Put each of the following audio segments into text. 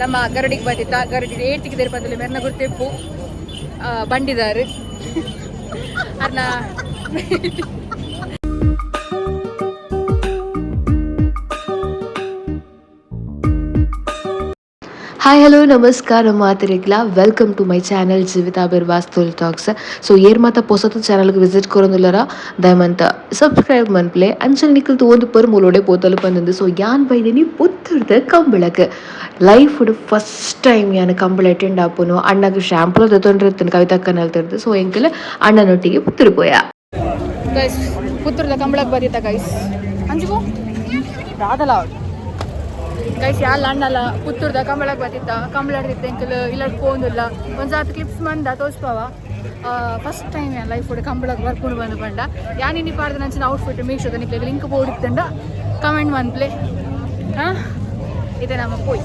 ನಮ್ಮ ಗರಡಿಗೆ ಬಂದಿತ್ತ. ಗರಡಿ ಏಟಿಗೆ ದೇರ್ಪಂದಲ್ಲಿ ಮೆರ್ನ ಗುರ್ತಿಪ್ಪು ಬಂಡಿದಾರು ಅರ್ನ. Hi, hello, ನಮಸ್ಕಾರ ಮಾತೆರೆಗ್ಲ. Welcome to my channel Jeevitha Birwas Tulu talks. So ಏರ್ ಮಾತ ಪೊಸತು ಚಾನಲ್ಗೆ ವಿಸಿಟ್ ಕೊರೊಂದುಲ್ಲರ, ದಯಮಂತ ಸಬ್ಸ್ಕ್ರೈಬ್ ಮನ್ಪ್ಲೆ. ಅಂಚನೆ ನಿಕಲ್ ತೂವೊಂದು ಪರ್ ಮೂಲೋಡೆ ಪೋತಲು ಪಂದಂದು. ಸೊ ಯಾನ್ ಬೈದಿನಿ ಪುತ್ತೂರ್ದ ಕಂಬಳಕ್. ಲೈಫ್ ಫಸ್ಟ್ ಟೈಮ್ ಯಾನ್ ಕಂಬಳ ಅಟೆಂಡ್ ಆಪುನು. ಅಣ್ಣಗ್ ಶಾಂಪಲ್ ದೆತೊಂಡಿರ್ತೇನೆ ಕವಿತಕ್ಕನ ಅಲ್ತಿರ್ದು. ಸೊ ಎಂಕಲ್ ಅಣ್ಣನೊಟ್ಟಿಗೆ ಪುತ್ತೂರು ಪೋಯ. ಗೈಸ್, ಪುತ್ತೂರ್ದ ಕಂಬಳಕ್ಕೆ ಬಂದಿತ್ತ ಗೈಸ್. ಅಂಜುಗು ರಾದಲ ಗೈಸ್. ಯಾಲ್ ಅಣ್ಣಲ್ಲ ಪುತ್ತೂರ್ದ ಕಂಬಳಕ್ಕೆ ಬಂದಿತ್ತ. ಕಂಬಳ ಎಂಕಲ್ ಇಲ್ಲ ಪೋಂದಿಲ್ಲ. ಒಂದ್ಸಾತ್ ಕ್ಲಿಪ್ಸ್ ಮಂದ ತೋಜ್ಪಾವ. ಫಸ್ಟ್ ಟೈಮ್ ಲೈಫ್ ಕಂಬಳಕ್ಕೆ ಬರ್ಕೊಂಡು ಬಂದು ಬಂಡ. ಯಾನ್ ಇನ್ನಿ ಪಾಡ್ದ ನಂಚಿನ ಔಟ್ಫಿಟ್ ಮೀಶೋದ ನಿಕ್ಲೆಗ್ ಲಿಂಕ್ ಬೋಡಿತ್ತಂಡ ಕಮೆಂಟ್ ಮನ್ಪ್ಲೆ. ಹಾಂ, ಇದೆ ನಮ್ಮ ಪೋಯ್.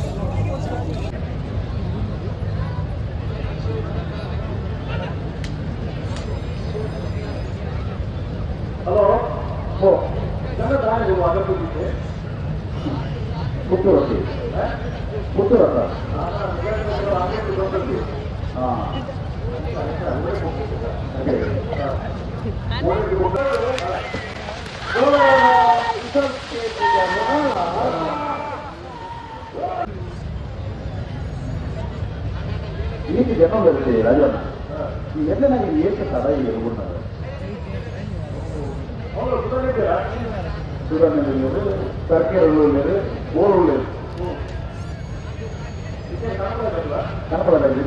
ಹಲೋ, ಓ ನನ್ನ ದಾರಿ ಅದಕ್ಕೆ ಪುತ್ತೂರು ಪುತ್ತೂರು ಹಾಂ. ಈಗ ಜನ ಬರುತ್ತೆ ರಾಜಣ್ಣ. ಈ ಎಲ್ಲ ನನಗೆ ಏಕೆ ತಡ ಇರುವುన్నారు ಸುಧಾರಣೆ ಸರ್ಕಾರ ಉಳ್ಳೇರು ಓರ್ ಉಳ್ಳೇರು ಕನಪಳದಲ್ಲಿ.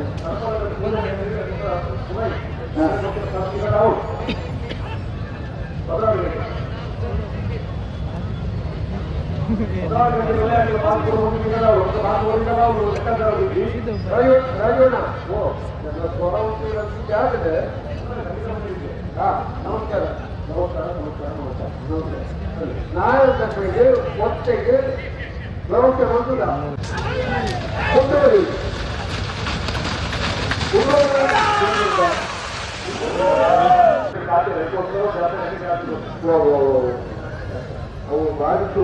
ನಮಸ್ಕಾರ ನಮಸ್ಕಾರ ನಮಸ್ಕಾರ ನಮಸ್ಕಾರ ನಮಸ್ಕಾರ. ನಾಯಕರಿಗೆ ಒತ್ತೆಗೆ ವ್ಯವಸ್ಥೆ ಬಂದಿಲ್ಲ. ಅವು ಬಾಧಿಸು.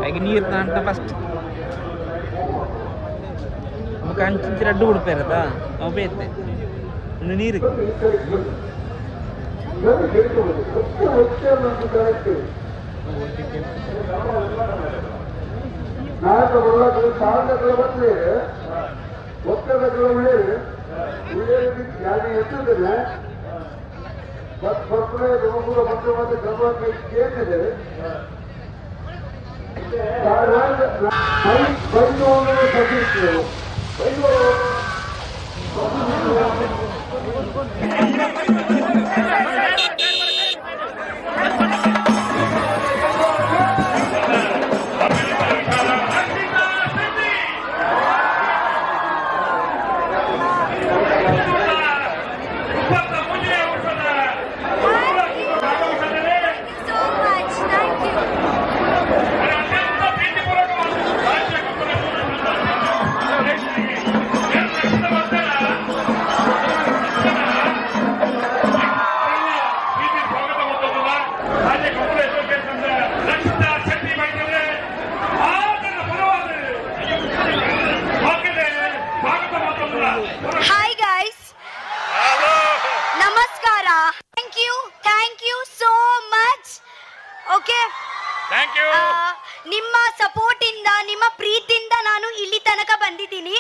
ಹಾಗೆ ನೀರು ತಾಂಟ ಫಸ್ಟ್ ಮುಖ ಅಂಚಿಂಚಿ ರಡ್ಡು ಬಿಡ್ಪೇರದ ಅವು ಬೇತೆ ಒಂದು ನೀರು. ನಾಯಕ ಸಾಧಕಗಳ ಬಂದಿದೆ, ಒತ್ತಡಗಳ ಉಳ್ಳೇರು ಉಳ್ಳೇರು ಯಾರು ಎತ್ತುತ್ತದೆ ಬರ್ತದೆ ಮೂರು ಮತ್ತೆ ಮತ್ತೆ ಕ್ರಮ ಕೇಳಿದೆ. ಬೈದು ಬೈದು. So much. Thank you. Hi guys. ನಮಸ್ಕಾರ. Thank you, thank you so much. Okay. Thank you. ನಿಮ್ಮ ಸಪೋರ್ಟ್ ಇಂದ, ನಿಮ್ಮ ಪ್ರೀತಿಯಿಂದ ನಾನು ಇಲ್ಲಿ ತನಕ ಬಂದಿದ್ದೀನಿ.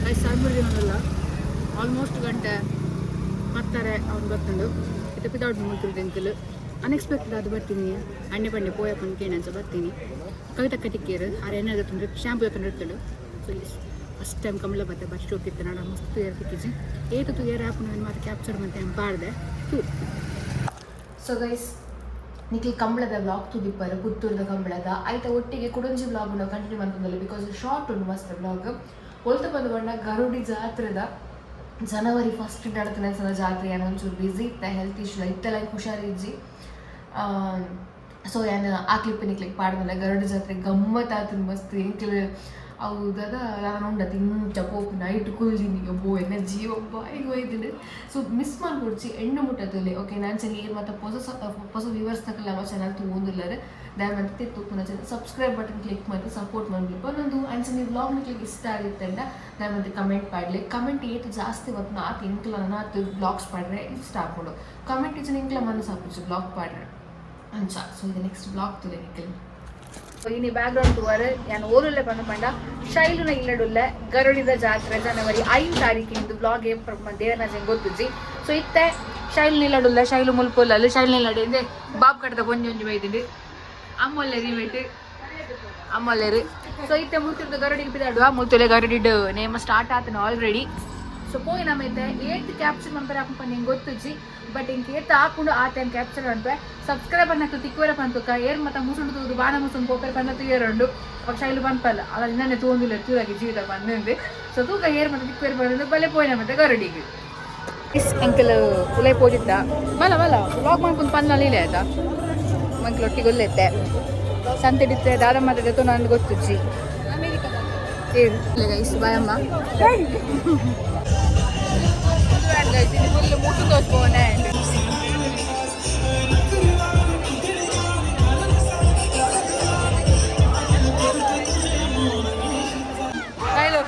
ಗೈಸ್, ಸಣ್ಣ ಆಲ್ಮೋಸ್ಟ್ ಗಂಟೆ ಪತ್ತಾರೆ ಅವ್ನು ಗೊತ್ತುಂಡು. ಇತ್ತೆ ಪಿದಾಡ್ ಮುಲ್ತುಲ್ದು ಎಂಕಲ್. ಅನ್ಎಕ್ಸ್ಪೆಕ್ಟೆಡ್ ಅದು ಬರ್ತೀನಿ. ಅಣ್ಣೆ ಪಣ್ಣೆ ಪೋಯಪ್ಪನ ಕೇಣಂಚ ಬರ್ತೀನಿ. ಕವಿತಕ್ಕ ತಿಕ್ಕೇರು ಆರು ಎಣ್ಣೆ ತುಂಡ್ರೆ ಶ್ಯಾಂಪು ತುಂಡಿರ್ತಾಳು. ಸೊ ಫಸ್ಟ್ ಟೈಮ್ ಕಂಬಳ ಬತ್ತೆ ಬಸ್ ಹೋಗಿತ್ತು. ನಾಡ ಮಸ್ತ್ ಏರ್ ತಿಕ್ಕಿಜಿ. ಏತು ಏರ್ ಆಪುನ ಮಾತ್ರ ಕ್ಯಾಪ್ಚರ್ ಮತ್ತೆ ಪಾಡ್ದೆ ತೂ. ಸೊ ಗೈಸ್, ನಿಖಿಲ್ ಕಂಬಳದ ವ್ಲಾಗ್ ತುದಿಪ್ಪರು, ಪುತ್ತೂರ್ದ ಕಂಬಳದ. ಆಯ್ತ ಒಟ್ಟಿಗೆ ಕುಡೊಂಜಿ ವ್ಲಾಗ್ ಕಂಟಿನ್ಯೂ ಮಾಡ್ಕೊಂಡಲ್ಲ, because short ಉಂಡು ಮಸ್ತ್ ವ್ಲಾಗ್. ಒಲ್ತ ಬಂದು ಬಣ್ಣ ಗರುಡಿ ಜಾತ್ರೆದ ಜನವರಿ ಫಸ್ಟ್ ನಡತನ ಸಲ ಜಾತ್ರೆ. ಏನು ಒಂಚೂರು ಬ್ಯುಸಿ ಇತ್ತ, ಹೆಲ್ತ್ ಇಶ್ಯೂ ಇತ್ತೆಲ್ಲ, ಹುಷಾರಿಜ್ಜಿ. ಸೊ ಏನು ಆ ಕ್ಲಿಪ್ ನಿಕ್ಲಿಕ್ ಪಾಡ್ದಲ್ಲ. ಗರುಡ ಜಾತ್ರೆ ಗಮ್ಮತ್ ಆತನ ಮಸ್ತ್. ಎಂಕ್ಲು ಅವು ದಾದ ನಾನು ಉಂಡ ಇಂಚ ಪೋಪು ನೈಟ್ ಕುಲ್ದಿನಿ. ಒಬ್ಬೋ ಎನ್ನ ಜೀವ ಬಾಯಿಗೆ ಹೋಯ್ತೀನಿ. ಸೊ ಮಿಸ್ ಮಾಡ್ಕೊಡ್ಚಿ ಎಣ್ಣೆ ಮುಟ್ಟದಲ್ಲಿ. ಓಕೆ, ನಾನು ಸರಿ ಏನು ಮತ್ತು ಹೊಸ ಹೊಸ ವ್ಯೂವರ್ಸ್ ತಕಲ್ಲ ನಮ್ಮ ಚಾನಲ್ ತಗೊಂಡಿಲ್ಲಾರೆ, ದಯಮಾಡಿ ತೂಪುನ channel subscribe button click ಮಾಡಿ ಸಪೋರ್ಟ್ ಮಾಡಬೇಕು ನಂದು. ಅಂಚನೆ ನೀವು ವ್ಲಾಗ್ ನಿಕ್ಲಿಗೆ ಇಷ್ಟ ಆಗುತ್ತೆ ಅಂತ ದಯಮಾಡಿ ಕಮೆಂಟ್ ಮಾಡಲಿ. ಕಮೆಂಟ್ ಏತು ಜಾಸ್ತಿ ಬರ್ತನ ಆತ ಎಂಕ್ಲ ಆತು ಬ್ಲಾಗ್ಸ್ ಪಾಡ್ರೆ ಇಷ್ಟ ಹಾಕೊಂಡು. ಕಮೆಂಟ್ ಇಚ್ಚ ಎಂಕ್ಲ ಮನಸ್ಸು ಹಾಕುಚ್ಚು ಬ್ಲಾಗ್ ಪಾಡ್ರೆ ಅಂಚ. ಸೊ ಇದು ನೆಕ್ಸ್ಟ್ ಬ್ಲಾಗ್ ತುಲೆ ನಿಖಿಲ್. ಇನಿ ಬ್ಯಾಕ್ಗ್ರೌಂಡ್ ತೂವರ್ ಯಾನ್ ಓಲುಲ್ಲೆ ಪಂಡ ಪಂಡ ಶೈಲುನ ಇಲ್ಲಡುಲ್ಲ. ಗರುಡಿದ ಜಾತ್ರೆ ಜನವರಿ 5 ತಾರೀಕಿಂದು ಬ್ಲಾಗ್ ದೇವರಾಜನ್ ಗೊತ್ತುಜ್ಜಿ. ಸೊ ಇತ್ತೆ ಶೈಲು ನಿಲ್ಲಡುಲ್ಲ, ಶೈಲು ಮುಲ್ಪುಲ್ಲ. ಶೈಲು ನಿಲ್ಲಡಿ ಇಂದೆ ಬಾಬ್ ಕಟ್ಟದ ಒಂಜಿ ಒಂಜಿ ಬೈದಿಂಡು ಅಮ್ಮೊಲ್ಲೆರಿ ಮೇಟ್ ಅಮ್ಮೊಲ್ಲೆರು. ಸೊ ಇತ್ತೆ ಮುಲ್ತುರ್ದು ಗರುಡಿಗೆ ಪಿದಾಡುವ. ಮುಲ್ತುಲೆ ಗರುಡಿಡ್ ನೇಮ ಸ್ಟಾರ್ಟ್ ಆತನ ಆಲ್ರೆಡಿ. ಸೊ ಪೋಯಿ ನಮ್ಮ ಇತ್ತೆ ಏತ್ ಕ್ಯಾಪ್ಚರ್ ಮನ್ಪರೆ ಆಪುಂಡು ಪಂದ್ ಎಂಕ್ ಗೊತ್ತುಜ್ಜಿ. ಬಟ್ ಇಂಕ್ ಏತ್ ಆಪುಂಡು ಆತ ಏನು ಕ್ಯಾಪ್ಚರ್ ಅನ್ಪೆ. ಸಬ್ಸ್ಕ್ರೈಬರ್ ನಕ್ಲು ತಿಕ್ಕುವರ ಪಂತುಕ ಏರ್ ಮತ್ತ ಮುಸುಂಡು ತೂದು ಬಾಣ ಮುಸುಂಡು ಪೋಪೆರ್ ಪಂದ ತೂಯರುಂಡು. ಅವಾಗ ಶೈಲು ಪನ್ಪಲ್ಲ ಅಲ್ಲ ಇನ್ನೇ ತೂಂದಿಲ್ಲ ತೂದಾಗಿ ಜೀವಿತ ಬಂದಿಂದೆ. ಸೊ ತೂಕ ಏರ್ ಮತ್ತೆ ತಿಕ್ಕುವರ ಬಂದಿಂದು. ಬಲೆ ಪೋಯಿನ ಮತ್ತೆ ಗರುಡಿಗೆ ಎಂಕಲ್ ಉಲೈ ಪೋಜಿತ್ತ. ಬಲ ಬಲ ವ್ಲಾಗ್ ಮಾಡ್ಕೊಂಡು ಪನ್ನಲ್ಲಿ ಇಲ್ಲ ಆಯ್ತಾ. ಮಂಕ್ಲು ಒಟ್ಟಿಗೆ ಒಲ್ಲೆತ್ತೆ ಸಂತೆಡಿತ್ತೆ ದಾದ ಮಾತಾಡ್ತು ನಂದು ಗೊತ್ತುಜ್ಜಿ. ಏರು ಗೈಸ್, ಬಾಯಮ್ಮ ಗೈಸ್, ಇದು ಫುಲ್ ಮುಟ್ಟು ತೋರ್ಸ್ಬೋನೆ. Hello.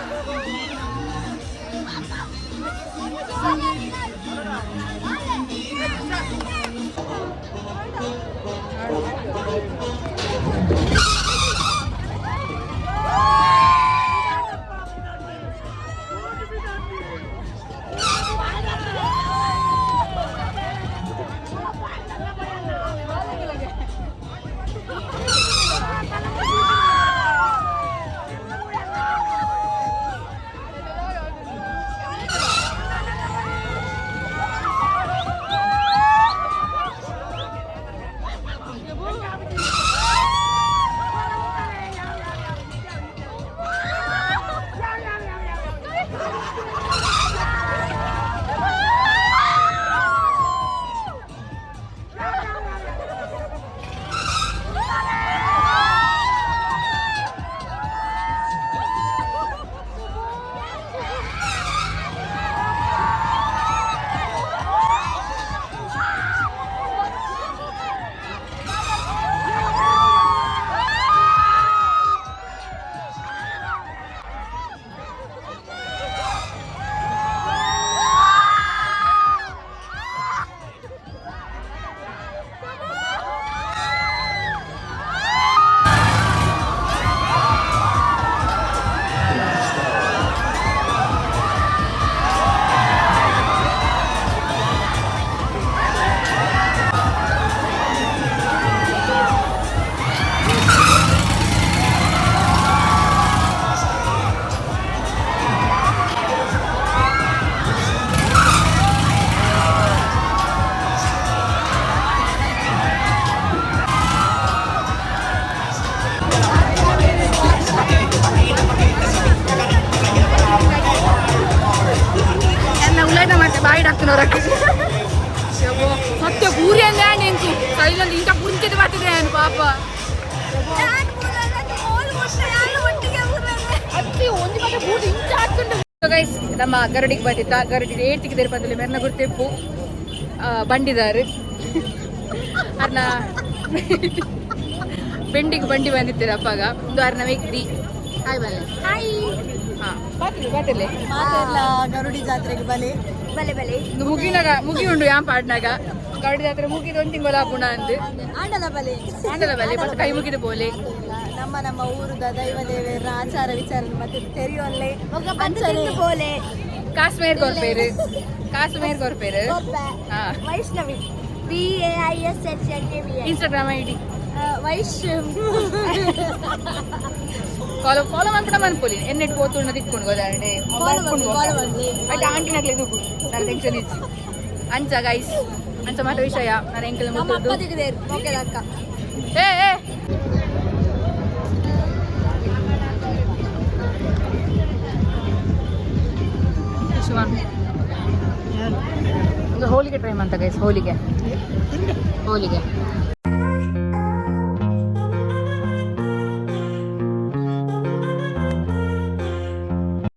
ನನ್ನ ಉಳ್ಳಾಟ ಮತ್ತೆ ಬಾಯಿ ಡಾಕ್ತನವರಕ್ಕೆ ಸತ್ಯ ಪೂರಿ ಅಂದ್ರೆ ನೆಂಕು ಸೈಲೊಂದು ಇಂಥ ಪುಂಚಿದ ಬರ್ತಿದೆ ನಾನು ಪಾಪ. ಅತ್ತಿ ಒಂಜಿ ಮತ್ತೆ ಬೂದು ಇಂಚ ಹಾಕೊಂಡು. ಗೈಸ್, ನಮ್ಮ ಗರಡಿಗೆ ಬಂದಿತ್ತ. ಗರಡಿ ಏಟಿಗೆ ದೇರ್ಪದಲ್ಲಿ ಮೆರ್ನ ಗುರ್ತಿಪ್ಪು ಬಂಡಿದಾರು ಅರ್ನ ಬೆಂಡಿಗೆ ಬಂಡಿ ಬಂದಿತ್ತೀರ ಅಪ್ಪಾಗ ಒಂದು ಅರ್ನ ವ್ಯಕ್ತಿ. ಹಾಯ್ ಬಲ್ಲೆ. ಹಾಯ್. ಹಾ, ಬಾತಿಲ್ಲ ಬಾತಿಲ್ಲ. ಗರುಡಿ ಜಾತ್ರೆಗೆ ಬಲೆ ಬಲೆ ಬಲೆ. ಇದು ಮುಗಿನಾಗ ಮುಗಿ ಉಂಡು ಯಾಂ ಪಾಡ್ನಾಗ ಗರಡಿ ಜಾತ್ರೆ ಮುಗಿದ ಒಂದು ತಿಂಗಳ ಪುಣ ಅಂದು. ಆಂಡಲ ಬಲೆ. ಆಂಡಲ ಬಲೆ ಮತ್ತೆ ಕೈ ಮುಗಿದು ಬೋಲೆ. ನಮ್ಮ ನಮ್ಮ ಊರುದ ದೈವ ದೇವರ ಆಚಾರ ವಿಚಾರ ಮತ್ತೆ ತೆರಿಯೊಲ್ಲೆ ಬೋಲೆ. ಕಾಶ್ಮೀರ್ ಕೊರ್ಪೇರು, ಕಾಶ್ಮೀರ್ ಕೊರ್ಪೇರು. ಹಾ. Vaishnavi B A I S H N A V. Instagram ID? Vaish. Follow follow ಮನ್ಪುಣ ಮನ್ಪೊಲಿ ಎನ್ನೆಟ್ ಪೋತುಂಡ ತಿಕ್ಕೊಂಡು ಗೋದಾರಣೆ. ಆಯ್ತು, ಆಂಟಿನಾಗ್ಲಿ ದುಗ್ಗು ನಾನು ಟೆನ್ಷನ್ ಇಚ್ಚಿ. ಅಂಚ ಗೈಸ್, ಅಂಚ ಮಾತ ವಿಷಯ ನಾನು ಎಂಕಲ್ ನಮ್ಮ ಮುಟ್ಟುದು. ಅಪ್ಪ ತೆಗೆದೇರು ಓಕೆ ಅಕ್ಕ. ಏ ಏ ಶಿವನ್. ಒಂದು ಹೋಳಿಗೆ ಟ್ರೈ ಮಾಡ್ತಾ ಗೈಸ್, ಹೋಳಿಗೆ ಹೋಳಿಗೆ.